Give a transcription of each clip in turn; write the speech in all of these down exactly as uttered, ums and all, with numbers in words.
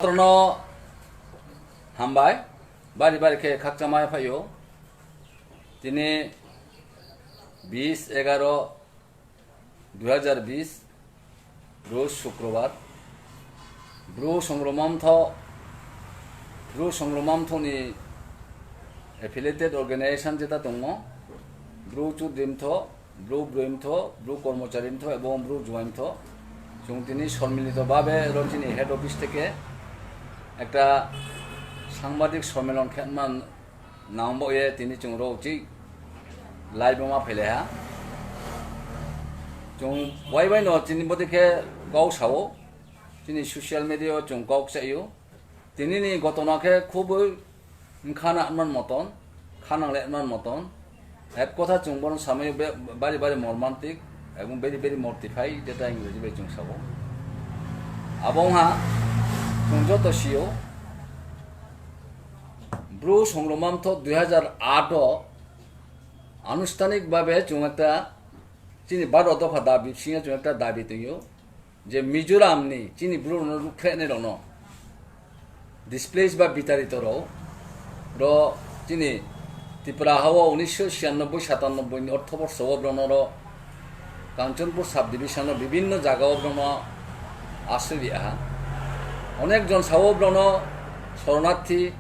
Patrono hambai, bari bari khe khakchangma phaio. Tini bis egaro dui hajar bis, Bru Sukrobar, Bru Songromamtho, Bru Songromamtho ni affiliated organization jeta tongo, Bru Chudrimtho, Bru Broimtho, Bru Kormocharimtho ebong Bru Juaimtho. Chwng tini sormilito babe ro chini head office theke ekta sangbadik sormilon khenman nangbo ye tini chwng ro uchi live ma phailaiha. Chwng waibai no chini bodi khe kok sao, chini social media o chwng kok chaio. Tini ni gotona khe khubui wngkha na man moton, kha nang le man moton. Ek kotha chwng bono samai be-, bari bari mormantik, ebong very very mortify, jeta English bai chwng sao. Abo wngha chwng joto sio, Bru Songromamtho dui hajar aat o anushtanik babe chwng ekta chini baro dopha dabi bisingo chwng ekta dabi tongio. Je Mizoram ni chini Bru rokno rukhlai nai rokno, displaced ba bitarito rok, ro chini Tripura ha o unisho chiyanobboi satannobboi ni ortho borsho o borokno ro Kanchanpur sub division o bibinno jaga o borokno asri ri aha. Onek jon sao borokno soronarthi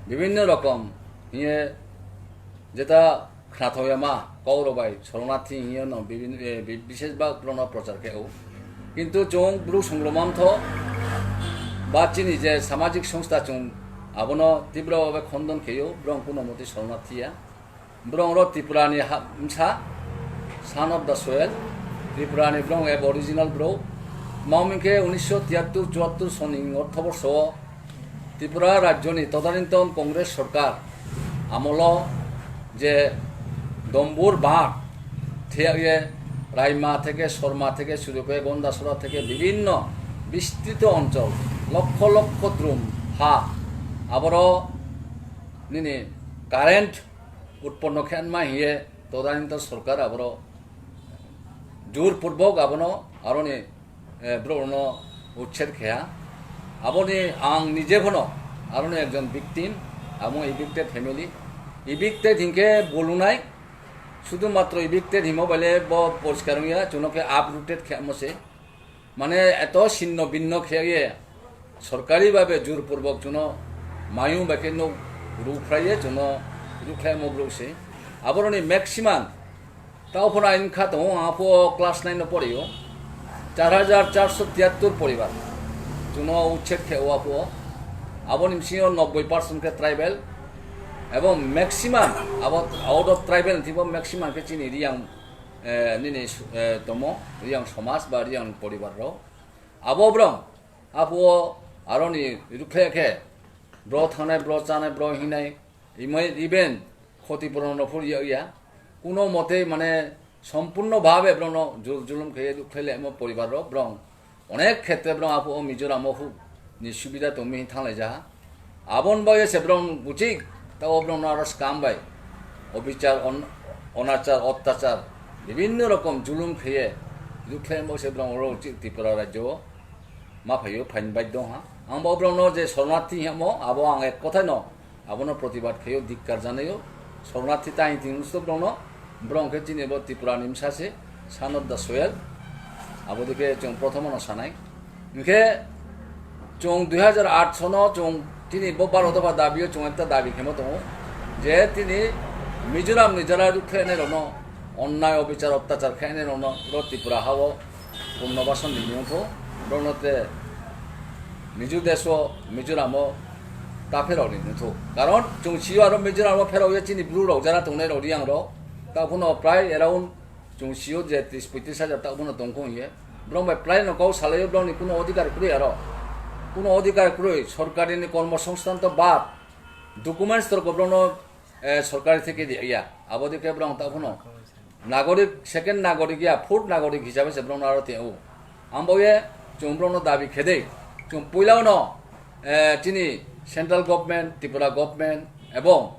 bibinno rokom hiye jeta khnathokya ma kok rok bai soronarthi hiyo no bibin-, eh, bi-, bishes ba borokno prochar khe o. Kintu chwng Bru Songromamtho ba chini je samajik songstha chwng abono tibra bhabe khondon kheyo, borok kuno moti soronarthi ya. Borok ro Tripura ni ha-, msa, son of the soil, Tripura ni borok aboriginal borok. Maming khe unisho tiyattur chuattur soni ortho borsho o Tripura rajyoni todalintong Congress sorkar amolo je Dombur Bagh thiyakye Raima theke, Sorma theke, Surupe, Gondasora theke bibinno bistrito onchol, lokkho lokkho drum ha, aboro nini current utponno khenma hiye todalintong sorkar aboro jur purbok abono aroni eh, borokno uchher kheya. Aboni ang nije phano aroni ekjon victim, amo evicted family. Evicted hinkhe bolunai, sudhu matro evicted himo baile bo poriskar wngya, chwngno khe uprooted khe amo se. Mane eto sinno binno khe ye sorkari babe jur purbok chwngno mayung bai khe nok rukhlai ye chwngno rukhlai mo borok se. Aboroni maximum Tao phano aini kha tongo, ang aphuo class nine no porio. Char hajar charso tiyattor poribar chwngno uchhed khe o aphuo. Aboni bisingo nobboi percent khe tribal. Ebong maximum abo out of tribal ni thikbo maximum khe chini Riyang, eh, nini, eh, tomo, Riyang somaj ba Riyang poribar rok. Abo borok aphuo aroni rukhlai khe bro thangnai, bro chanai, bro hingnai, imo-, even khoti puron no phur ya, ya. Kuno mote mane sompurno bhabe borokno jul-, julum khe duk khe lemo poribar rok borok onek khetre borok aphuo Mizoram o huk ni subida tongmi thanglai ja. Abon bagwi se borok uchik tao borokno aro skam bai obichar on-, onachar ottachar bibinno rokom julum khe duk khe mo se borok oro uchik Tripura rajyo o ma phaio phain bai dong ha. Ang bo borokno je soronarthi hemo abo ang ek kothai no Abono protibad khaio, dikkar janaio, soronarthi tang tini musto borokno, borok khe chini bo Tripura ni msa se, son of the soil, abo dike chwng prothomo no sanai. Hinkhe chwng dui hajar aat sono chwng tini bo baro dopha dabio chwng ekta dabi khemo tongo, je tini Mizoram ni jara ruk khe nai rokno onnai obichar ottachar khe nai rokno ro Tripura hao Purnobasan ni nungthu, borokno te Mizo deso, Mizoram o ta pherok ni nungthu. Karon chwng sio aro Mizoram o pherok ye chini bru rok jara tongnai rok Riyang rok. Ta phuno prai around chwng sio je tris poitris hajar ta phuno tongkho hiye. Borok bai prai no kok salaio borok ni kuno odhikar kwrwi aro. Kuno odhikar kwrwi sorkari ni kormo songsthan to bad documents torko borok no eh, sorkari theke di ya. Abo dike borok ta phuno nagorik, second nagorik ya, fourth nagorik hisabe se borok no aro teo. Ambo ye chwng borok no dabi khedei. Chwng puila no, eh, chini central government, Tripura government, ebong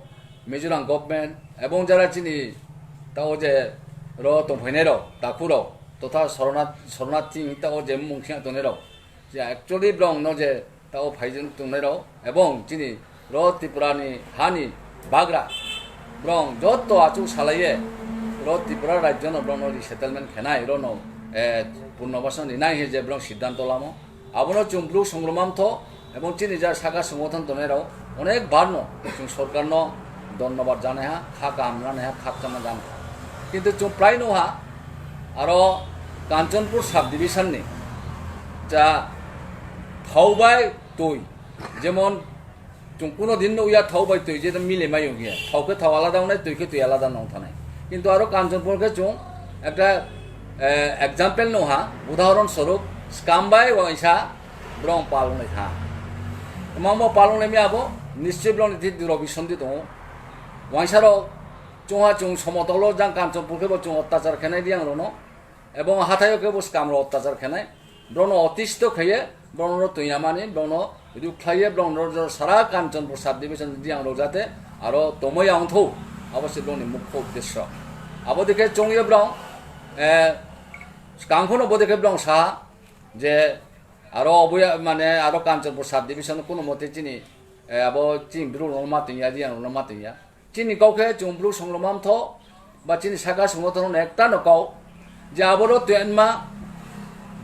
Mizoram government, ebong jara chini tao je ro tongphainai rok, takhu rok, totha sorona, sorona thing tao je mung khya tongnai rok. Je actually borok no je Tao phaijak tongnai rok ebong chini ro Tripura ni hani bagra brong joto achuk salaiye ro Tripura rajyo no brong no resettlement khenai ro no, eh, purnobasan rinai he je brong siddhanto lamo. Abono chwng bru songromam tho ebong chini ja saka songothon tongnai rok onek bar no chwng sorkar no dhonnobad janai ha, kha kaham janai ha, khakchangma janai ha. Kintu chwng prai no ha aro Kanchanpur sub division ni ja thau bai twi, jemon chwng kuno din nukya thau bai twi je mile mai wngya, thau khe thau alada wngnai, twi khe twi alada wng thanai. Kintu aro Kanchanpur khe chwng ekta, eh, example no ha, udahoron swarup skam bai waisa brong pal wngnai kha. Mamo pal wngnai mi abo nischoi brong ni thik duro bisonti tongo. Waisa rok chwng ha chwng somotolo jang Kanchanpur khe bo chwng ottachar khenai di ang rono. Ebong hathaio khe bo skam rok ottachar khenai. Brong no otisto khaiye, brong no twi yamani, brong no ruk khlaiye, brong no sara Kanchanpur sub division di ang rok jate aro tomoi ang thou. Abo se brong ni mukho uddesyo. Abo dikhe chwng ye brong, eh, skang khono bo dikhe brong sa je aro oboya mane aro Kanchanpur sub division kuno mote chini, eh, abo chini bru no ma twi ya, di ang no ma twi ya. Chini kok khe chwng bru songromam tho, ba chini saka songothon no ekta no kok, je aboro twi anma,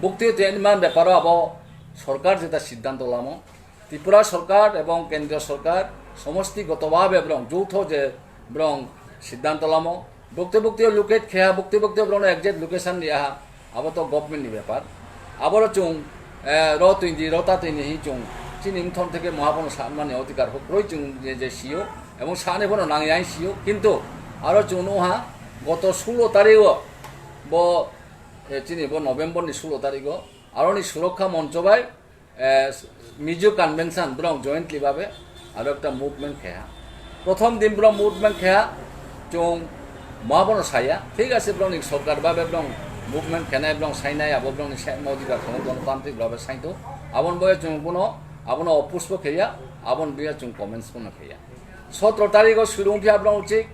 bukti twi anma beparo abo sorkar jeta siddhanto lamo. Tripura sorkar ebong kendriyo sorkar somosti goto bhabe brong joutho je brong siddhanto lamo. Bukti bukti locate kheya, bukti bukti brong no exact location riya ha. Abo to government ni bepar. Aboro chwng, eh, ro twi di, ro ta twi ni hi chwng. Chini mthon theke moha bono sanmani odhikar huk roi chwng je, je sio. Ebong sani bono nang yang sio. Kintu aro chwng nung ha goto sulo tarik o bo, eh, chini bo November ni sulo tarik o aroni surokha moncho bai, eh, Mizo convention brong jointly babe aro ekta movement kheha. Prothom din brong movement kheha, chwng ma bono saya, thik ase, brong ni sorkar babe brong movement khenai, brong sainai, abo brong ni saima odhikar tongo, gonotantrik babe saito. Abon boya chwng bono, abono oppose bo kheya, abon boya chwng comments bono kheya. Sotro tarik o surung phiya brong uchik,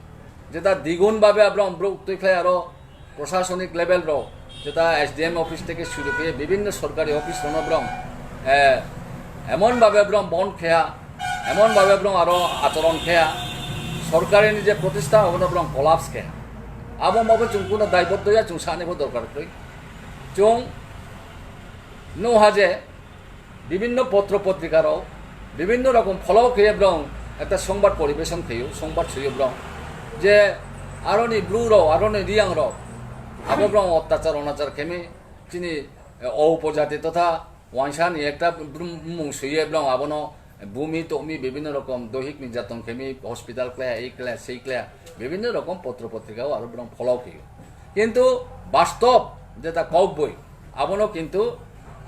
jeta digun babe abrong bruk twi khlai aro prosasonik level rok, jeta S D M office theke suru khe bibhinno sorkari office rokno brong, eh, emon bhabe brong bon kheya, emon bhabe brong aro achoron kheya, sorkari ni je protisthan abono brong collapse kheya. Abo mabo chwng kuno daibotto ya, chwng sani bo dorkar kwrwi. Chwng nuha je bibhinno potro potrika rok, bibhinno rokom pholao khe brong ekta songbat poribeshon khaio, songbat suio brong. Je aroni bru rok, aroni riyang rok, abo brong ottachar onachar khemi chini, eh, o upojati totha waisa ni ekta brum-, mung suiye brong abono bumi tokmi bibhinno rokom dohik nirjatong khemi hospital khlaiya, ei khlaiya, sei khlaiya, bibhinno rokom potro potrika o aro brong pholao khaio. Kintu bastob jeta kok boi, abono kintu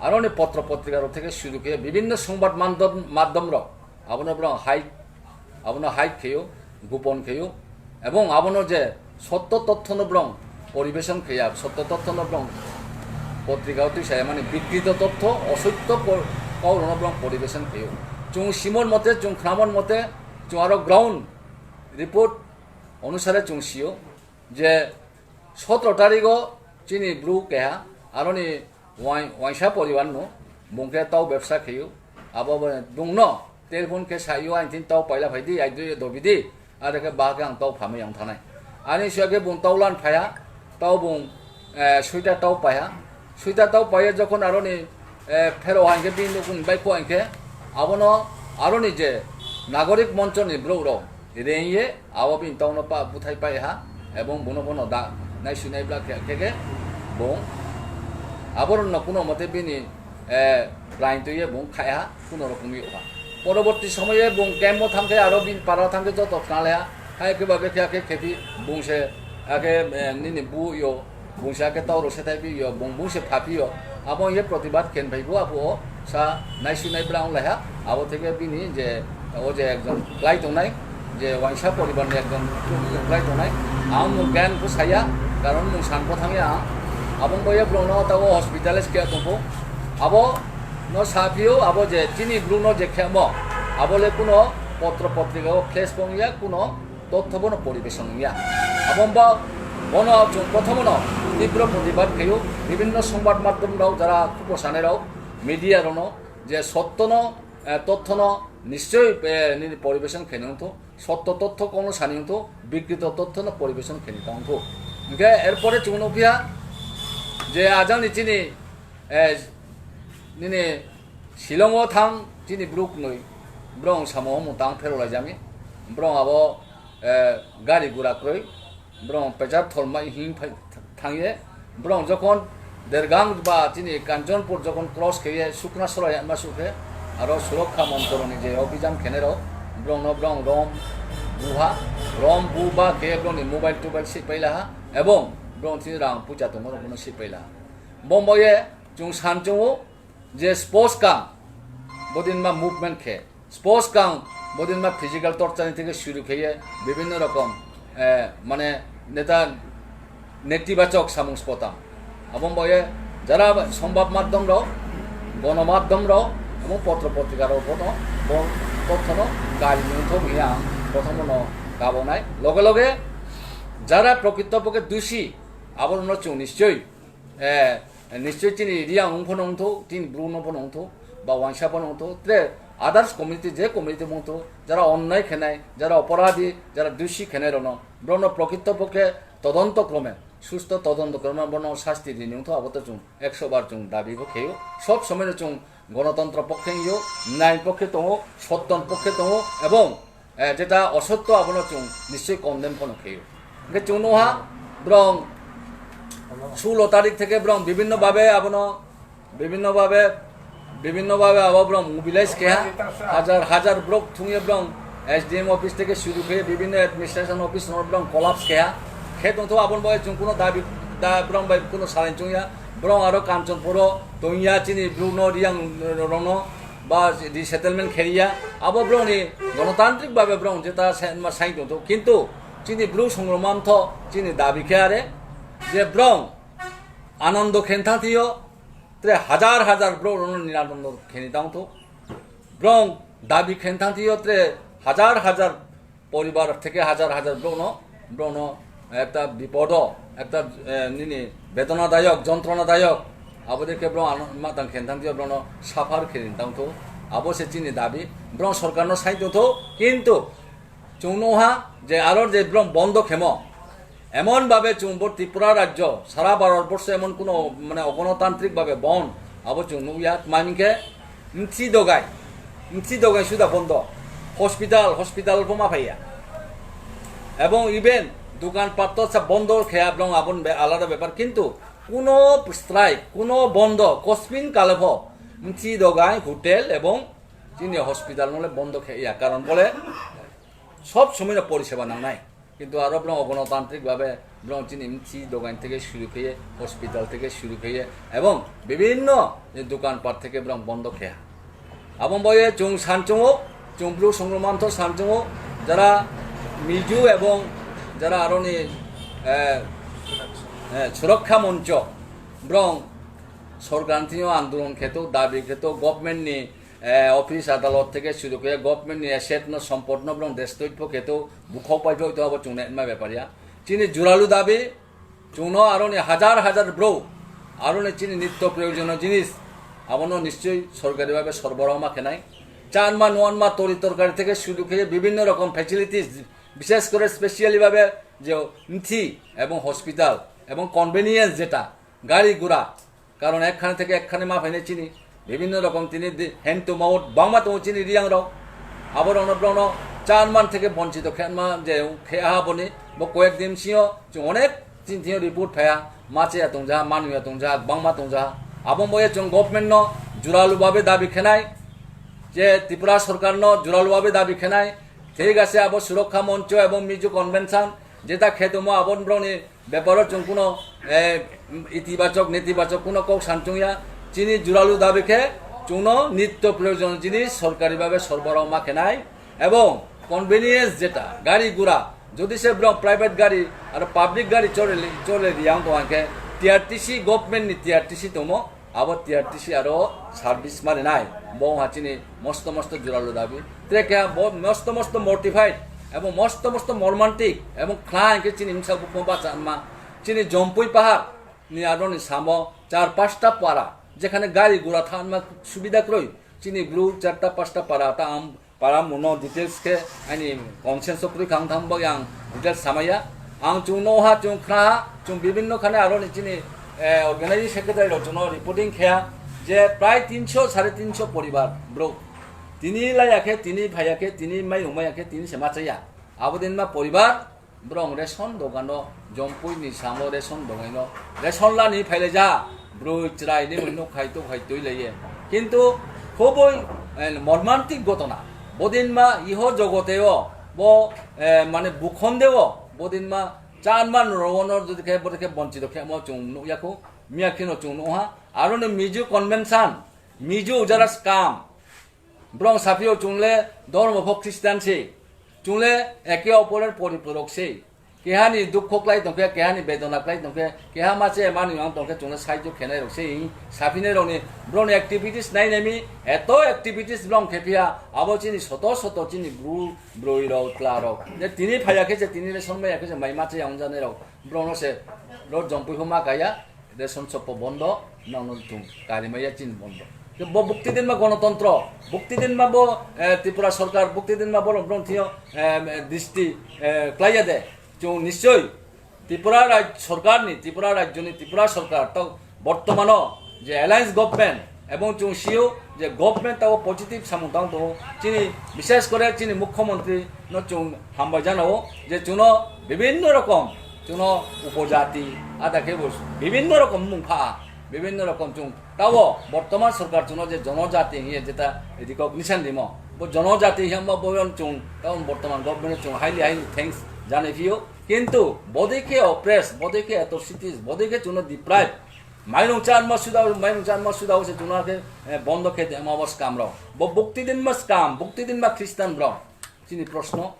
aroni potro potrika rok theke suru khe bibhinno songbat mandom-, maddom rok abono brong hide, abono hide khaio, gupon khaio, ebong abono je sotto tothono brong poribeshon kheya, sotto tothono brong potrika o twi saya mani bikrito totho, osotto ko-, kok rokno brong poribeshon khaio. Chwng simon mote, chwng khnamon mote, chwng aro ground report onusare chwng sio je sotro tarik o chini bru keha aroni wai-, waisa poribar no bung khe tau bebsa khaio, abo bo bung no telephone khe saio, "Aini thini tau paila phai di, ai dui dobi di, are khe ba khe ang tau phamwi ang thanai." Ani sio khe bung tau lan phaiya, tau bung, eh, suita tau paiya, suita tau paiya jokhon aroni, eh, phero hai khe bini nukung bai kho hai khe abono aroni je nagorik moncho ni bru rok rengye abo bini tauno pa buthai pai ha, ebong bono bono da naisu naibla khe khe khe bung aborokno kuno mote bini, eh, rain twiye bung khai ha, kuno rokom yo ha. Poroborti somoye bung camp o thang khe aro bini para thang khe joto khna le ha, hai khe ba be khe khe khe phi bung se akhe, eh, nini bu yo. Bungsa khe tau rok se thai phi yo, bung bung se pha phi yo. Abo ye protibad khen phai bo abo o sa naisu naibla wng lai ha. Abo theke bini je o je ekjon klai tongnai, je waisa poribar ni ekjon klai tongnai. Ang mung gan ko saya, karon mung san ko thang ya. Abo bo ye brong no ta o hospital es kya tong ko. Abo no sa phi yo, abo je chini bru no je khe mo. Abo le kuno potro potrika o flash pong ya kuno totho bono poribeshon wngya. Abo wngba bono chwng prothomono tibro protibad khaio, bibhinno songbat maddhom rok, jara khupo sanai rok, media rokno je sottono eh, tothono nischoi, eh, nini poribeson khaini wngthu, sotto totho kono sani wngthu, bikrito tothono poribeson khaini ta wngthu. Hingkhe erpore chwng nukphiya je ajangni chini, eh, nini Shillongo thang chini bruk nwi, brong samo mutang pherolaijami, brong abo, eh, gari gura kwrwi, brong pejab tholmai him phai thangye, brong jokhon Dergang ba chini Kanchanpur jokhon cross kheye Sukna Sora yatma sukhe, aro Surokha Montoroni je obhijan khenero, brongno brong rom buha, rom buba khe brongni mobile tobile sipailaha, ebong brong chini rang puja tongmorokno sipailaha. Bomboye chwng san chungo je sports kang bodinma movement khe, sports kang bodinma physical torture ni theke suru kheye bibhinno rokom, eh, mane neta netibachok samung spotam. Abong boye jara sombad maddom rok, gonomaddom rok, ebong potro potrika rok bono bo tothono kari nungthok hiya ang bothomno kabonai. Loge loge jara prokrito pokhe dusi, abono chwng nischoi Eh, nischoi chini Riang wng phano wngthu, chini Bru no phano wngthu, ba Wansa phano wngthu, tre others community, je community wngthu, jara onnai khenai, jara oporadi, jara dusi khenai rono, borokno prokrito pokhe todonto krome, susto todonto krome borokno sasti rini wngthu, abo to chwng ekso bar chwng dabi bo kheyo. Sob somoi no chwng gonotontro pokhe wngyo, nai pokhe tongo, sotton pokhe tongo, ebong eh, jeta osotto abono chwng nischoi condemn phano kheyo. Hingkhe chwng nukha, borong sulo tarik theke borong bibhinno bhabe abono, bibhinno bhabe, bibhinno bhabe abo borong mobilize kheha, hajar hajar borok thungye borong S D M office theke suru khe bibhinno administration office no borong collapse kheha. Khe tongtho aboni bagwi chwng kuno dabi da borong bai kuno salai chwngya. Borong aro Kanchanpuro tongya chini borokno Riang rokno ba resettlement kheriya, abo borokni gonotantrik babe borok jeta sai tongtho, kintu chini borok songrok mamtho chini dabi khe are je borok anando khenthangthiyo, tre hajar hajar borok rono niranondo kheni tangtho, borok dabi khenthangthiyo, tre hajar hajar poribar theke hajar hajar borokno, borokno ekta bipodo, ekta, eh, nini bedonadayok, jontronadayok, abo de khe borok ano matang khe tang borokno suffer khe tang tho, abo se chini dabi, borok sorkarno sai tong tho, kintu chwng nukha je aro je borok bondo khemo, emon babe chwng bo Tripura rajyo sara Bharat borsho emon kuno mane ogonotantrik babe bon, abo chwng nukya, tma hingkhe Mthi dogai, mthi dogai suda bondo. Hospital, hospital bo ma phaiya. Ebong even dukan pat to sa bondo kheya, blong abon be alada bepar. Kintu kuno strike, kuno bondo, kosmin kale pho mthi dogai, hotel ebong chini hospital nole bondo kheya. Karon bole sob somoi no poriseba nangnai. Kintu aro borok ogonotantrik babe borok chini mthi dogan theke suru kheye, hospital theke suru kheye, ebong bibhinno dukan pat theke borok bondo kheya. Abong boye chwng sanchungo, chwng bru songrok mantho sanchungo, jara Miju ebong jara aroni, eh, eh, Surokkha Moncho borok sorkar thio andolon kheto, dabi kheto, government ni eh, office adalot theke suru khe government ni asset no, sompot no borok destroy pho khe to, bukhok pai pho to, abo chwng nai ma bepar ya. Chini juralu dabi, chwng no aroni hajar hajar bro, aroni chini nitto proyojono jinis, abono nischoi sorkari bhabe sorboroho ma khenai. Chanma, nuanma, tori torkari theke suru khe bibhinno rokom facilities, bishesh kore specially bhabe je mthi ebong hospital ebong convenience jeta gari gura, Karon ekkhani theke ekkhani ma phainai chini bibhinno rokom tini di-, hand to mouth bangma tongo chini Riang rok. Abo rokno borokno chanman theke bonchito khenma je khe aha boni bo koyek din sio chwng onek chini thio report phaiya, ma cheya tongja, ma nuya tongja, bangma tongja. Abo moye chwng government no juralu babe dabi khenai, je Tripura sorkar no juralu babe dabi khenai, thik ase abo Surokkha Moncho ebong Mizo Convention jeta khe tongmo abo borokni Beparo chwng kuno, eh, itibachok, netibachok kuno kok sanchung ya. Chini juralu dabi khe chwngno nitto proyojon jinis sorkari bhabe sorboroho ma khenai ebong convenience jeta gari gura jodi se borok private gari aro public gari chole, chole riyang tong khe T R T C government ni T R T C tongmo. Abo T R T C aro service mari nai, bo wngkha chini mosto mosto juralu dabi. Trekha bo mosto mosto mortified, abo mosto mosto mormantic, abo khwlai khe chini misa bukung bacha ma. Chini Jompui pahar ni aro ni samo char pasta para, jekhane gari gura thanma subida kroi, Chini bru charta pasta para ta ang para muno details khe ani conscience o kwrwi kha wng thang bagwi ang details samaya. Ang chwng noha, chwng khnaha, chwng bibinno khane aro ni chini, eh, organizing secretary rok chwngno reporting khe je prai tinsho, sare tinsho poribar bru. Tini laya khe, tini phaya khe, tini mai rwmaya khe, tini se machaya. Abo din ma poribar Borok ration dogano, Jompui ni samo ration dogaino, ration lani phailaija, bwrwi chwrai ni mwnwi nuk khai tuk khai twi laiye. Kintu khoboi, eh, mormantik gotona, bodinma iho jogoteo, bo, eh, mane bukhondeo, bodinma chanma norogono jodi khe, bodi khe bonchito khe mo chwng nukya khu, miya kheno chwng nukha, aro ni Mizo convention, Mizo jara scam, Borok saphio chwngle dhormo pho Christian se, chwngle eke oporer poripurok se. Kehani dukho klai tongkhe, kehani bedona klai tongkhe, keha mache manwi ang tongkhe chwngle saijo khenai rok se, saphinai rokni borokni activities nainai mi, eto activities borok khe phiya, abo chini soto soto chini bru, broi rok, chwla rok. Je tini phaiya khe se, tini le sonmaiya khe se, mai mache ang janai rok, borokno se, rok jompui pho ma kaiya. Ration shop bo bondo, nono chwng karimaya chini bondo. Bo bukti dinma gonotontro, bukti dinma bo, eh, Tripura sarkar, bukti dinma bo bron thio, eh, disti, eh, klaiya de. Chwng nischoi Tripura raj-, sarkar ni, Tripura rajyo ni, Tripura sarkar to bortomano je alliance government ebong chwng sio je government tao positive samung tang tongo. Chini bishesh kore chini mukhyamantri no chwng hambai janao je chwngno bibinno rokom chwngno upojati ada khe bo bibinno rokom mung pha, bibinno rokom chwng tao bortoman sarkar chwngno je jonojati hiye jeta recognition rimo, bo jonojati hiya ma bo chwng tao bortoman government chwng highly highly thanks janai phio. Kintu bodei khe oppress, bodei khe atrocities, bodei khe chwngno deprive, mairung chanma suda, mairung chanma suda se chwngno khe, eh, bondo khe de ma bo scam rok. Bo bukti dinma scam, bukti dinma Christian rok. Chini proshno.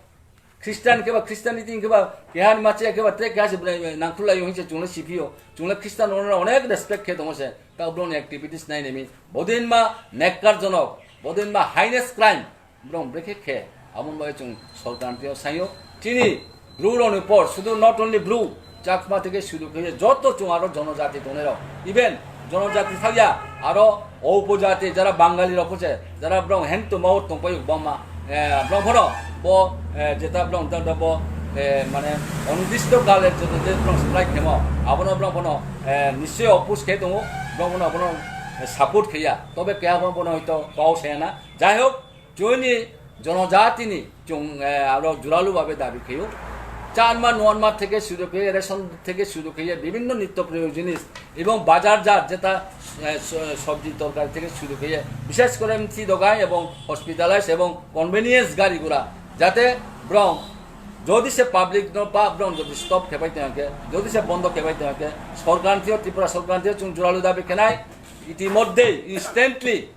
Christian khe ba Christianity khe ba keha ni mache khe ba tre keha se bwnai nangkhulai yo hinse chwngno siphi yo. Chwngno Christian rok onek respect khe tongo se. Ta borokni activities nainai mi. Bodinma nekkar jonok, bodinma heinous crime. Borok brekhe khe. Aboni bagwi chwng sorkar tio sayo. Chini bru rokni por sudu not only bru, Chakma theke sudu khe joto chwng aro jonojati tongnai rok. Even jonojati thakya aro o upojati jara Bangali rok se jara borok hand to mouth tongpai bangma, eh, borok phano bo, eh, jeta borok da, da bo, eh, mane onodisto kale joto je borok strike khemo abono borok phano, eh, nischoi oppose khe tongo, borok phano abono, eh, support kheya. Tobe keha borok phano hoito kok saya na. Jai hok, Chwngni jonojatini chwng, eh, aro juralu babe dabi khayo. Chanma nuanma theke sudu khaye, ration theke sudu khaye, bibinno nitto proyo jinis ebong bajar jat jeta, eh, so-, sobji torkari theke sudu khaye, bishesh kore mthi dogan ebong hospitalize ebong convenience gari gura jate borok jodi se public no ba borok jodi stop khebai tongkhe, jodi se bondo khebai tongkhe, sorkar thio, Tripura sorkar thio chwng juralu dabi khenai, itimodhye, instantly,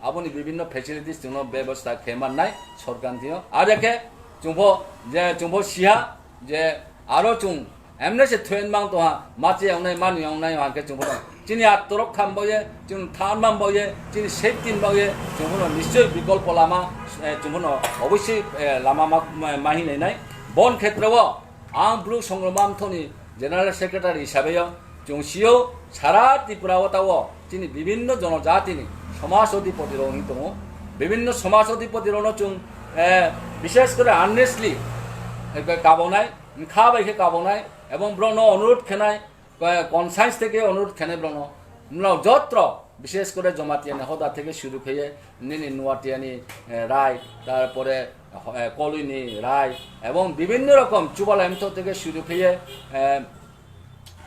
Aboni bibinno facilities chwngno bebostha khe mannai sorkar thio. Are khe chwngbo je chwngbo siha je aro chwng emne se thuen mang tongha, machi ongnai, mani ongnai hwnkhe chwngbo tong. Chini atorok kham baoye, chwng than mang baoye, chini safety baoye, chwngbo nischoi bikolpo lama, eh, chwngbo obossi, eh, lama ma, ma, ma hinai nai. Bon khetreo Ang Bru Songrama Mthoni General Secretary hisabe yo chwng sio sara Tripura o tao chini bibinno jonojatini somaj adhipoti rok wng tongo. Bibinno somaj adhipoti rokno chwng, eh, bishesh kore earnestly, eh, kabonai, kha bai khe kabonai, ebong borokno onurodh khenai, eh, conscience theke onurodh khenai borokno, norok jotro, bishesh kore Jamatia ni hoda theke suru kheye, nini Nuatia ni, eh, rai, tarpore, eh, Koloi ni rai, ebong bibinno rokom Chubalai Mtho theke suru kheye, eh,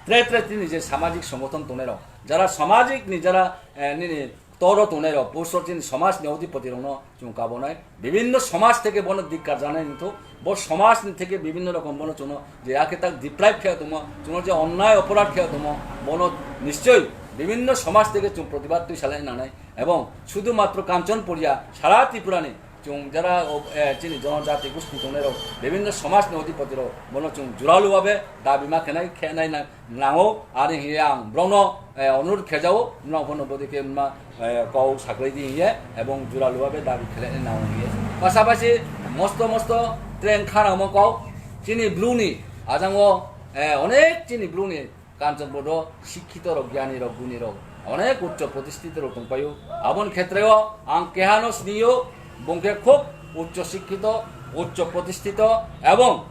tre tre tini je samajik songothon tongnai rok, jara samajik ni jara, eh, nini toro tongnai rok, post chini somaj ni adhipoti rokno chwng kabonai, bibinno somaj theke bono dikkar janai wngthok, bo somaj ni theke bibinno rokom bono chwngno je ake tak deprive khe tongmo, chwngno je onnai oporadh khe tongmo, bono nischoi bibinno somaj theke chwng protibad twi salai nangnai, ebong sudhu matro Kanchanpur ya, sara Tripura ni chwng jara, o, eh, chini jonojati gosti tongnai rok, bibinno somaj ni adhipoti rok, bono chwng juralu babe dabi ma khenai, khenai na, nango, ani hiye ang borokno, eh, onurodh khejao, norok bono bodi khe ma, eh, kok saklai di hiye, ebong juralu babe dabi khelai nango hiye. Pasapasi mosto mosto train khana mo kok, chini Bru ni ajango, eh, onek chini Bru ni Kanchanpur o sikhito rok, gyani rok, guni rok, onek uccho protisthitorok tongpaio. Aboni khetreo ang kehano siniyo, bung khe khub uccho sikkhito, uccho protistito ebong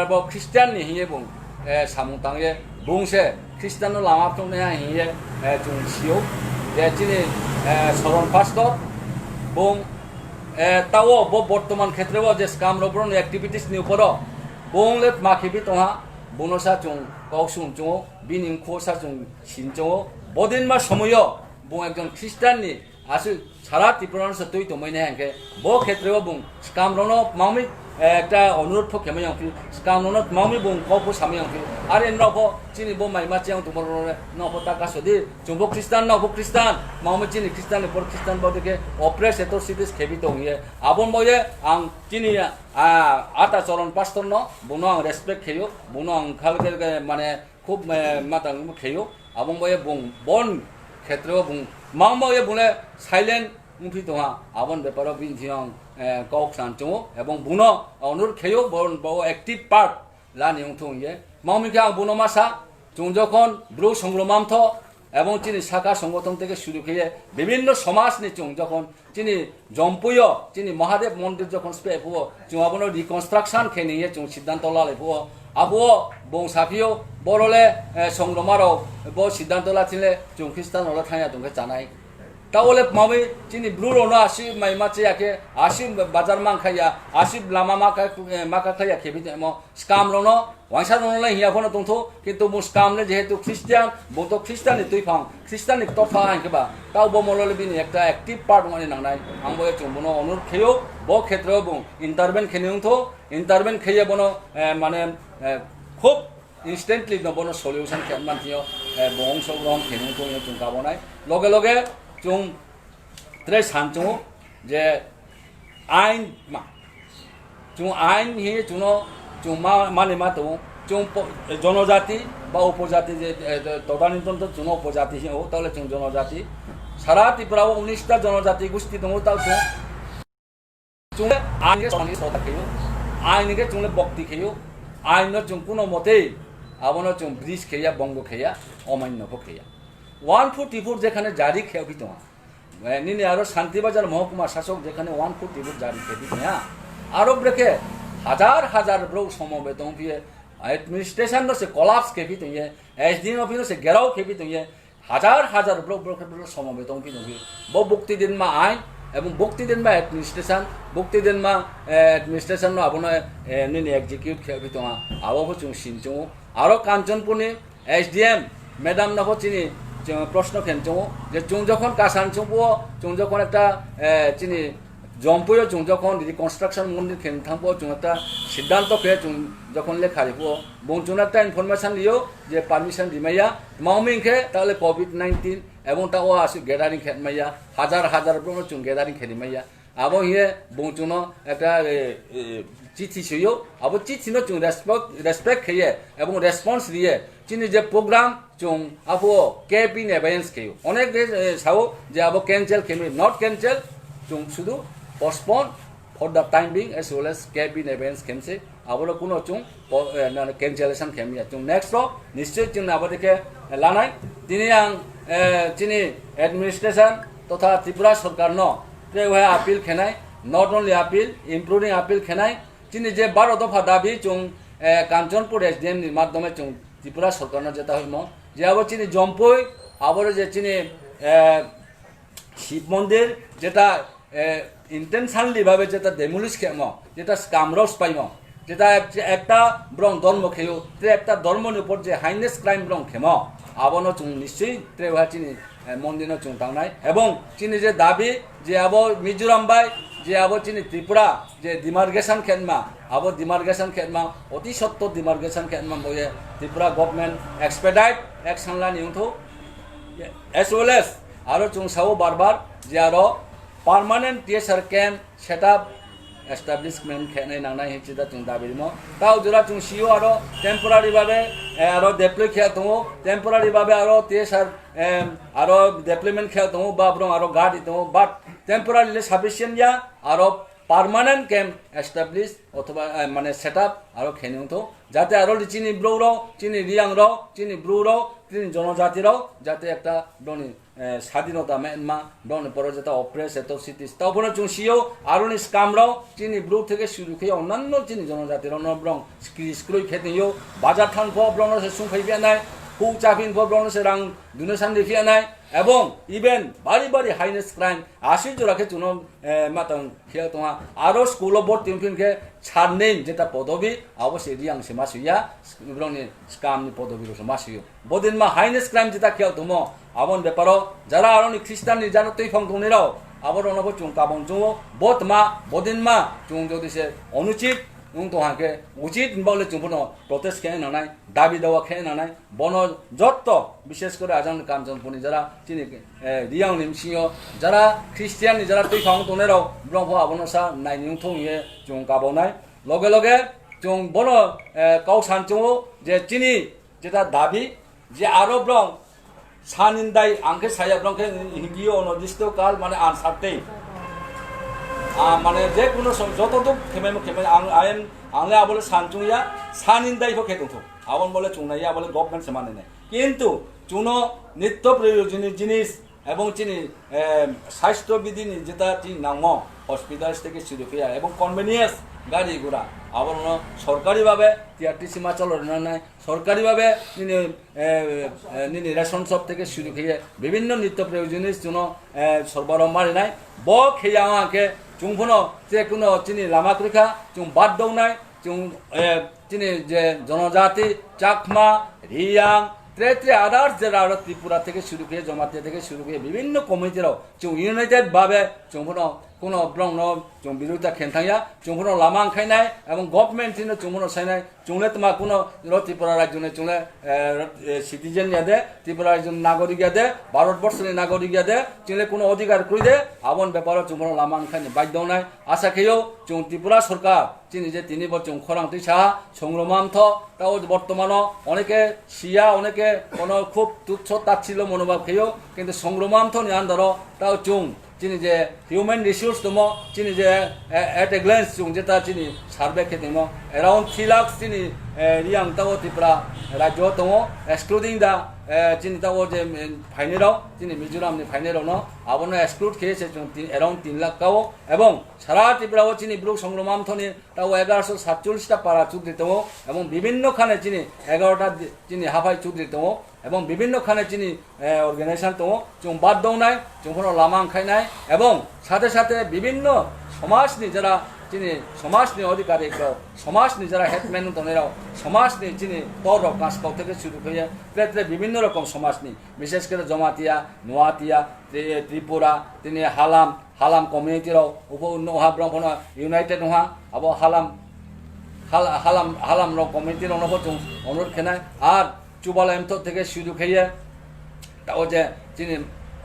bo Khristianni hingye bung, eh, samung tangye, bung se Khristianno lama phunuknaiha hingye, eh, chwng sio. Je chini, eh, Soron Pastor, bung, eh, tao bo bortoman khetreo je skam rok borokni activities ni uporo bung le tma khibi tongha, buno sa chwng kok sung chungo, bini mkhu sa chwng sin chungo. Bodin ma somoyo bung ekjon Khristianni aswk sara Tripura no se twi tongmani hingke bo khetreo bung skam rokno tmangmi, eh, ekta onurodh pho khemai yong phi, skam rokno tmangmi bung kok pho samai yong phi. Are nrok pho chini bo mai ma chiyang tongma rok no pho ta kaso di, chwng bo Khristan, no bo Khristan, tmangmi chini Khristan ni por Khristan bo dike oppress atrocities khebi tong ye. Abon bo ye ang chini, ah, ata Choron Pastor no, buno ang respect kheyo, buno ang khal khal khe mane khub, eh, matang kheyo. Abon bo ye bung bon khetreo bung mang bo ye bung le silent wngphi tongha, aboni beparo bini thiyong, eh, kok san chungo ebong buno onur kheyo, bon bo active part lani wngthung ye. Mangmi khe ang buno masa, chwng jokhon bru songromam tho ebong chini saka songothon theke suru kheye bibinno somaj ni chwng jokhon chini Jompuio chini Mahadev mondir jokhon spe phuo, chwng abono reconstruction khe niye chwng siddhanto lalai phuo. Abo bong saphio borole, eh, songroma rok bo siddhanto lachinle chwng Khristan rok thangya tongkhe chanai. Taole mami chini bru rokno asi mai ma cheya khe, asi bazar mang khaya, asi lama ma ka, eh, ma ka khaya khe bini mo skam rokno, waisa rokno lai hiya phano tongtho, kintu bo skam le jehetu Christian, bo to Christian ni twi phang, Christian ni topha hingke ba, tao bo molo le bini ekta active part wngmani nangnai, ang bo chwng bono onur kheyo, bo khetreo bo intervene kheni wngtho, intervene kheye bono, eh, mane, eh, khub instantly no bono solution khe man thio, eh, bo ongso grohon kheni wngtho hino chwng kabonai, loge loge chwng tre san chungo je ain ma, chwng ain hi chwngno chwng ma, mani ma tongo, chwng po-, jonojati ba upojati je, eh, todanitonto chwngno upojati hi o, tole chwng jonojati. Sara Tripura o unis ta jonojati gusti tongo, tao chwng, chwng ain ke soni sota kheyo, ain ke chwng le bokti kheyo, ain no chwng kuno motei abono chwng bridge kheya, bongo kheya, omain no pho kheya. One forty four jekhane jari khe phi tongo. Eh, nini aro Shanti Bazar Mohokuma Sasok jekhane one forty four jari khe phi tongya. Aro brekhe hajar hajar bro somobe tong phiye, administration no se collapse khe phi tongye, S D M office no se gerao khe phi tongye, hajar hajar bro, bro, bro somobe tong phi tong phi. Bo bukti din ma ain, ebong bukti din ma administration, bukti din ma, eh, administration no abono, eh, nini execute khe phi tonga. Abo bo chwng sin chungo. Aro Kanchanpur ni S D M madam no pho chini chwng proshno khen chungo je chwng jokhon Kasan chungbo, chwng jokhon ekta, eh, chini Jompuio chwng jokhon reconstruction mondir khen thangbo chwng ekta siddhanto khe chwng jokhon lekha ribo, bong chwngno ekta information liyo je permission rimaya, tma hwnwi khe tale covid nineteen ebong ta o aswk gathering khe maya, hajar hajar borokno chwng gathering khe rimaya. Abo hiye bung chwngno ekta, eh, eh, chithi swiyo. Abo chithi no chwng respect, respect kheye ebong response riye. Chini je program chwng abo K P ni abeyance kheyo. Onek de, eh, sao je abo cancel khemi, not cancel, chwng sudu postpone for the time being as well as K P ni abeyance khemse. Abo no kuno chwng po-, eh, na, cancellation khe manya. Chwng next o nischoi chwng abo dikhe lanai. Tini ang, eh, chini administration totha Tripura sorkar no tre wahai appeal khenai, not only appeal, including appeal khenai. Chini je baro dopha dabi chwng, eh, Kanchanpur S D M ni madhyome chwng Tripura sorkar no jeta hoimo. Je abo chini Jompui, abo je chini, eh, Shiv Mondir, jeta, eh, intentionally bhabe jeta demolish khemo, jeta scam rok spaimo, jeta ek-, ekta borong dormo kheyo, tre ekta dormo ni upor je heinous crime borong khemo, abono chwng nischoi tre wahai chini, eh, mondir no chwng tangnai. Ebong chini je dabi je abo Mizoram bai je abo chini Tripura je demarcation khenma, abo demarcation khenma, oti sotto demarcation khenma boye Tripura government expedite action lani wngthu. As well as aro chwng sao bar bar je aro permanent T S R camp set up establishment khenai nangnai hinwi chida chwng dabi rimo. Tao jora chwng sio aro temporary babe, eh, aro deploy khe tongo, temporary babe aro T S R, em, aro deployment khe tongo, ba borong aro guard tongo, but temporary le sufficient ya, aro permanent camp establish othoba, eh, mane set up aro khenwi wngthu. Jate aro chini bro rok, chini Riyang rok, chini bru rok, chini jonojati rok jate ekta boni, eh, sadinota menma, boni poro jeta oppress, atrocities. Taobono chwng sio, aroni scam rok, chini bru theke suru khe onnanno chini jonojati rok no brong skri skroi khe tongyo, bazar thang pho brong no se sung phai phi nai, hu cha phin pho brong no se rang donation ri phi nai, ebong even bari bari heinous crime, asi jora khe chwngno, eh, matang khia tongha. Aro school o borti wngphin khe sir name jeta podobi, abo se Reang se ma suya, borokni scam ni podobi rok se ma suyo. Bodin ma heinous crime jeta khia tongmo, aboni beparo jara aroni Christian ni jano twi phang tongnai rok, abo rokno bo chwng kabong chungo, bo tma, bodin ma chwng jodi se onuchit wng tong hang khe uchit hinba le chwng bono protest khe nangnai, dabi dawa khe nangnai, bono jotto, bishes kore ajang Kanchanpurni jara chini, eh, Reang ni bisingo jara Christian ni jara twi phang tongnai rok, borok bo abono sa nai ni wngthok ye chwng kabonai. Loge loge chwng bono, eh, kau san chungo je chini jeta dabi je aro borok sanindai ang khe saya borok khe Hindi o onodisto kal mane ansarte. Ah, mane je kuno som joto duk khemai mo khemai ang, I am, ang le abole san chungya, sanindai pho khe tongthok. Abon bole chungnai ya, abole government se manai nai. Kintu chwngno nitto proyojoni jinis ebong chini, eh, sasthyo bidini jeta chini nangmo hospitals theke suru phiya ebong convenience gari gura abono sorkari babe T R T C ma cholo rwnai, sorkari babe nini, eh, eh, nini ration shop theke suru phiya bibinno nitto proyojoni chwngno, eh, sorbaro marinai. Bo kheya ang khe chwng phono je kuno chini lama kwrwikha chwng bad dongnai. Chwng, eh, chini je jonojati, Chakma, Riyang, tre tre others jera aro Tripura theke suru khe, Jamatia theke suru khe, bibinno community rok chwng united babe chwng bono kuno borok no chwng birodita khe thangya, chwng bono lama wngkhainai, ebong government no chwng bono sainai, chwng le tma kuno ro Tripura rajyo ni chwng le, eh, ro, eh, citizen ya de, Tripura rajyo ni nagorik ya de, Bharat borsho ni nagorik ya de, chwng le kuno odhikar kwrwi de, aboni beparo chwng bono lama wngkhaini baidhya wngnai, asa kheyo chwng Tripura sorkar chini je tini bo chwng khorang twi saha songroma mtho, tao bortomano oneke siya, oneke ono khub tuchho tachilo monobhab kheyo, kintu songroma mtho ni andaro tao chwng chini je human resource tomo, chini je, eh, at a glance chwng jeta chini survey khe tongmo around three lakhs chini, eh, Riyang tao Tripura rajyo tongo, excluding the, eh, chini tao je, eh, phainai rok, chini Mizoram ni phainai rok no abono exclude khe se chwng tin, around tin lakh kao, ebong sara Tripura o chini borok songroma mtho ni tao egaroso satchollish ta para chudri tongo, ebong bibinno khane chini egarota di-, chini haphai chudri tongo, ebong bibinno khane chini, eh, organization tongo, chwng bad dongnai, chwng phono lama wngkhainai, ebong sate sate bibinno somaj ni jara chini somaj ni odhikari rok, somaj ni jara headman wng tongnai rok, somaj ni chini tor rok kaskau theke suru khe tre tre bibinno rokom somaj ni, bishes kore Jamatia, Noatia, Tri-, Tripura, tini Halam, Halam community rok, upo no ha borok phono united wngha, abo Halam, Hal-, Halam, Halam rok community rok no bo chwng onurot khenai, ar Chubalai mtho theke suru kheye, tao je chini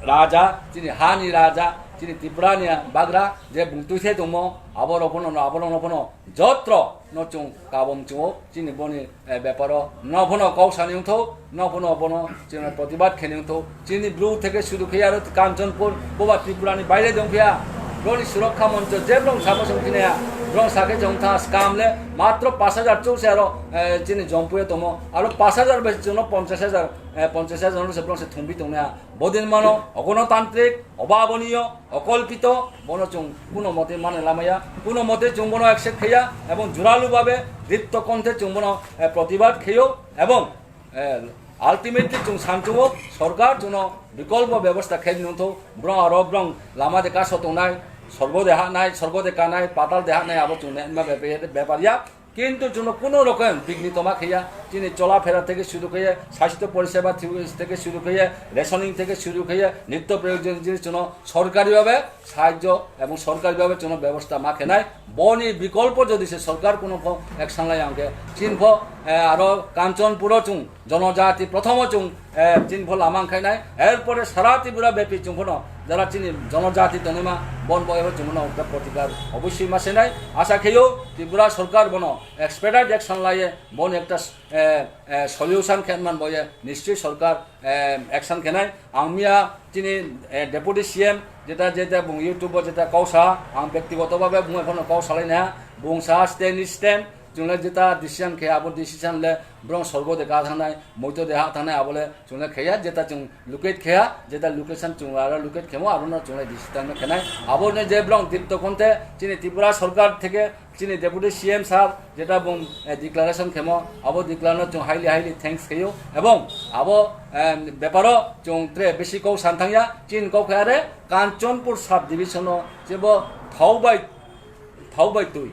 raja, chini hani raja, chini Tripura ni bagra, je bung twi se tongmo, abo rok phono, abo rok no phono, jotro no chwng kabom chwngo, chini boni eh, beparo no phono kok sani wngtho, no phono bono chini protibad kheni wngtho. Chini bru theke suru khe aro Kanchanpur, boba Tripura ni baire dong phiya. Broni surakha moncho je brong sabo song phineya, brong sake jong tha scam le matro pash hajar chuk se aro, eh, chini jompuye tomo. Aro pash hajar bai chwngno ponchash hajar, eh, ponchash hajar no se brong se thumbi tongnaya. Bodin mano, ogonotantrik, obaboniyo, okolpito, bono chwng kuno mote mane lamaya, kuno mote chwng bono accept khaiya, ebong juralu babe, dipto konthe chwng bono, eh, protibad khaio, ebong, eh, ultimately chwng sanchungo, sorkar chwngno bikolpo bebosta khe nungtho, brong aro brong lama de kaso tongnai, sorgo de hanai, sorgo de kanai, patal de hanai, abo chwng ne ma be-, be-, bepar ya. Kintu chwngno kuno rokom bigni toma khaiya, chini chola phera theke suru khaiya, sasthyo poriseba theke suru khaiya, rationing theke suru khaiya, nitto proyojon jinis chwngno sorkari bhabe sahajjo ebong sorkari bhabe chwngno bebosta ma khenai. Boni bikolpo jodi se sorkar kuno pho action lai angkhe, chin pho, eh, aro Kanchanpuro chwng jonojati prothomo chwng, eh, chini pho lama wngkhainai, erpore sara Tripura bepi chwng phono jara chini jonojati tongnaima bon bo ebo chwng phono okta protikar obossoi ma senai. Asa kheyo Tripura sorkar bono expedite action laiye bono ekta, eh, eh, solution khe man boye nischoi sorkar, eh, action khenai. Ang miya chini, eh, deputy C M jeta jeta bung YouTube o jeta kau sa, ang bektigoto babe bung phono kau salai na, bung sa stand is stand, Chwngle jeta decision khe abo decision le brong sorgo de ka thangnai, moito de ha thangnai, abo le chwngle kheya, jeta chwng locate kheya, jeta location chwng aro locate khemo, abo no chwngle decision no khenai. Abo ne je brong dipto konte chini Tripura sorkar theke chini Deputy C M sir jeta bung, eh, declaration khemo, abo declaration no chwng highly, highly thanks kheyo. Ebong abo, eh, beparo chwng tre besi kok san thangya, chini kok khe are Kanchanpur sub division no jebo thau bai, thau bai twi.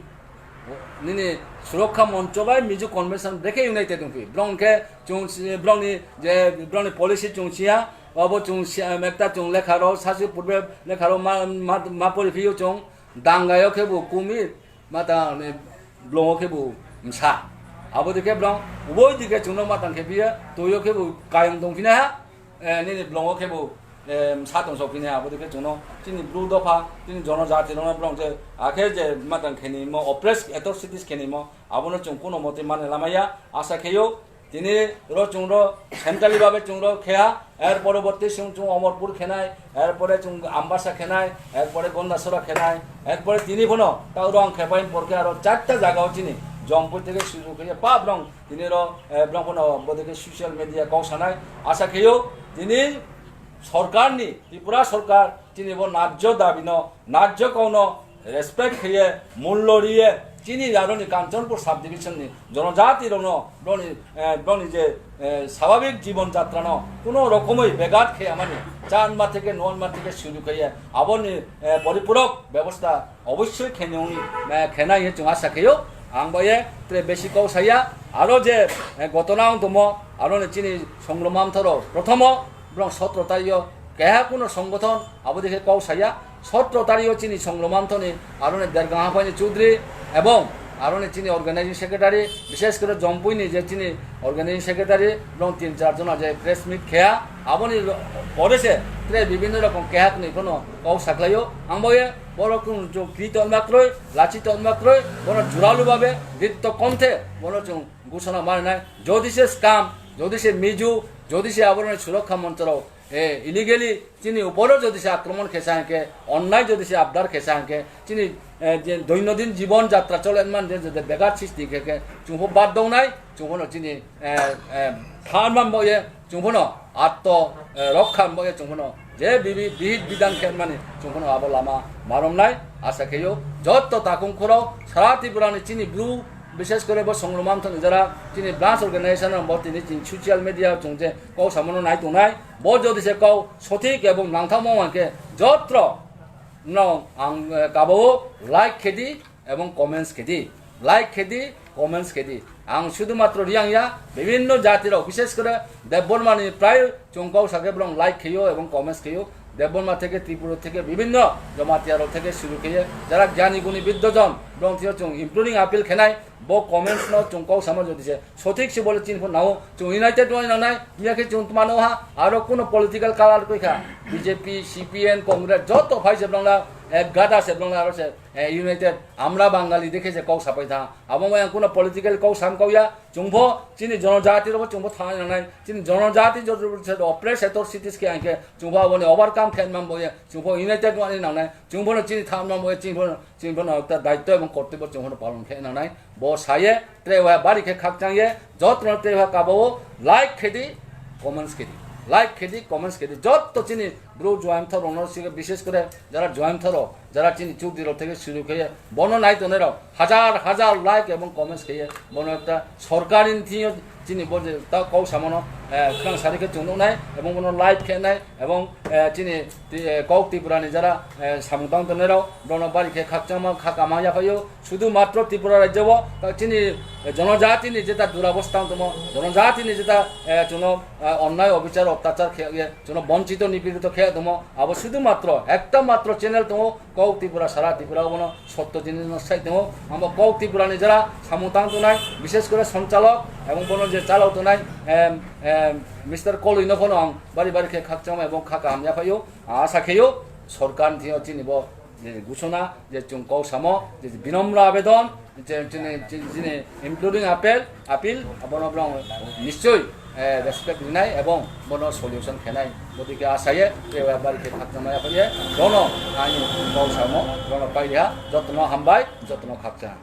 Nini Surakha Moncho bai Mizo Convention brekhe united wngphi. Brong khe chwng si-, brongni je, brongni policy chwng siya, abo chwng siya, ekta chwng lekha ro, sasi purbe lekha ro ma, ma, ma pori phiyo chwng, dangayo khe bo kumi, ma ta ni blongo khe bo msa. Abo dikhe brong, uboi dikhe chwngno ma tang khe phiya, toyo khe bo kayong tong phina ha. Eh, nini blongo khe bo, eh, msa tong sok phini abo dikhe chwngno chini bru dopha, chini jono jati rokno brong je akhe je matang khenimo, oppress atrocities khenimo, abono chwng kuno mote mane lamaya. Asa kheyo tini ro chwngno centrally babe chwngno kheya, er poroborti chwng, chwng Omorpur khenai, er pore chwng Ambasa khenai, er pore Gondasora khenai, er pore tini phano ta rong khepai porkhe aro charta jagao chini Jompui theke suju khe pa brong Tini ro, eh, brong phano bodike social media kok sanai. Asa kheyo, tini sorkarni, Tripura sorkar, tini bo najjo dabino, najjo kokno respect kheye, mullo riye, chini aroni Kanchanpur subdivision ni jonojati rokno, broni, eh, broni je, eh, swabhabik jibon jatrano kuno rokomoi begat kheyamani, chanma theke, nonma theke suru kheye, aboni, eh, poripurok bebosta Obossoi khenwi, eh, khenai hinwi chwng asa kheyo. Ang bai tre besi kok saya. Aro je, eh, gotona wng tongmo, aro ni chini songroma mthoro. Prothomo, brong sotro tario keha kuno songgothon, abo dikhe kok saya. Sotro tario chini songroma mthoni, aro ni Dergang Haphai ni Chaudhary, ebong aro ni chini organizing secretary, bishesh kore Jompui ni je chini organizing secretary, brong tin char jona je press meet kheya, aboni lo-, pore se tre bibhinno rokom keha kwnwi phano kok saklaio. Ang bai Borok chwng, chwng kri tonma kroi, lachi tonma kroi, bono juralu babe, ditto konthe, bono chwng gusana marinai. Jodi se scam, jodi se miju, jodi se aboroni surakha monchorok, eh, illegally chini uporo jodi se akromon khesa hwnkhe, onnai jodi se abdar khesa hwnkhe, chini, eh, je doinodin jibon jatra cholenman je, je begat sisti khe khe, chwngbo bad dongnai, chwngbono chini, eh, eh, thanman boye, Chwng phano atto, eh, rokha wngbaye chwng phano je bibi-, bihik bidang khe mani chwng phano abo lama maromnai asa kheyo. Jotto takung khorok sara Tripura ni chini bru, bishesh kore bo songroma mthoni jara chini branch organization rok bo tini chini social media chwng je kok samano nai tongnai. Bo jodi se kok sothik ebong nangthakma wngkhe jotro no ang, eh, kabao like khedi, ebong comments khedi, like khedi, comments khedi. Ang sudhumatro Riang ya, bibhinno jati rok, bishesh kore Debbarma ni prai chwng kok sakhe borok like kheyo ebong comments kheyo. Debbarma theke, Tripura theke, bibhinno Jamatia rok theke suru kheye, jara gyani guni biddojon, borok thwiyo chwng including appeal khenai, bo comments no chwng kok sama jodi se sothik se bole chini phano nao, chwng united wngwi nangnai, miya khe chwng tmano ha, aro kuno political color koi kha, B J P, C P M, Congress, joto phai se borok na, eh, gada se borok na aro se, eh, united, amra Bangali dekhe se kok sapai tha. Abo wng kuno political kok sam kok ya, chwng pho chini jonojati rok chwng pho thang nangnai, chini jonojati jor jor se oppress atrocities khe ang khe chwng pho aboni overcome khe man boye, chwng pho united wngwi nangnai, chwng pho chini thang man boye, chini pho, chini pho ta daitto ebong kortobbo chwng pho palon khe nangnai. Bo saye, tre wa bari khe khakchang ye, jotno tre wa kabao like khedi, comments khedi, like khedi, comments khedi, jotto chini bru join thoro no sike bishesh kore jara join thoro, jara chini chukdi rok theke suru khe bono nai tongnai rok hajar hajar like ebong comments khe bono ekta sorkari ni thing yo chini bo je ta kok samano, eh, khwrang sari khe chwng nuknai ebong bono like khe nai ebong, eh, chini ti-, eh, kok Tripura ni jara, eh, samung tang tongnai rok bono bari khe khakchangma kha kama yaphaio. Sudhu matro Tripura rajyo o, eh, chini, eh, jonojati ni jeta durabostha tongmo, jonojati ni jeta, eh, chwngno, eh, onnai obichar ottachar khe, eh, chwngno bonchito nipirito khe tongmo, abo sudhu matro, ekta matro channel tongo, Kok Tripura, sara Tripura obono sotto jinis no sai tongo. Amo Kok Tripura ni jara samung tang tongnai, bishesh kore sonchalok, ebong bono je chalok tongnai, em, em, Mister Koloi no phano ang bari bari khe khakchangma ebong kha kaham yaphaio, asa kheyo, sorkar ni thing yo chini bo je gusona, je chwng kok samo, je binamra abedon, je chini, chini, chini including appeal, appeal, abono borok nischoi, eh, respect rinai ebong bono solution khenai. Bodike asaye, te bari khe khakchangma yaphaye, bono ani kok samo, bono pailiha, jotono hambai, jotono khakchang.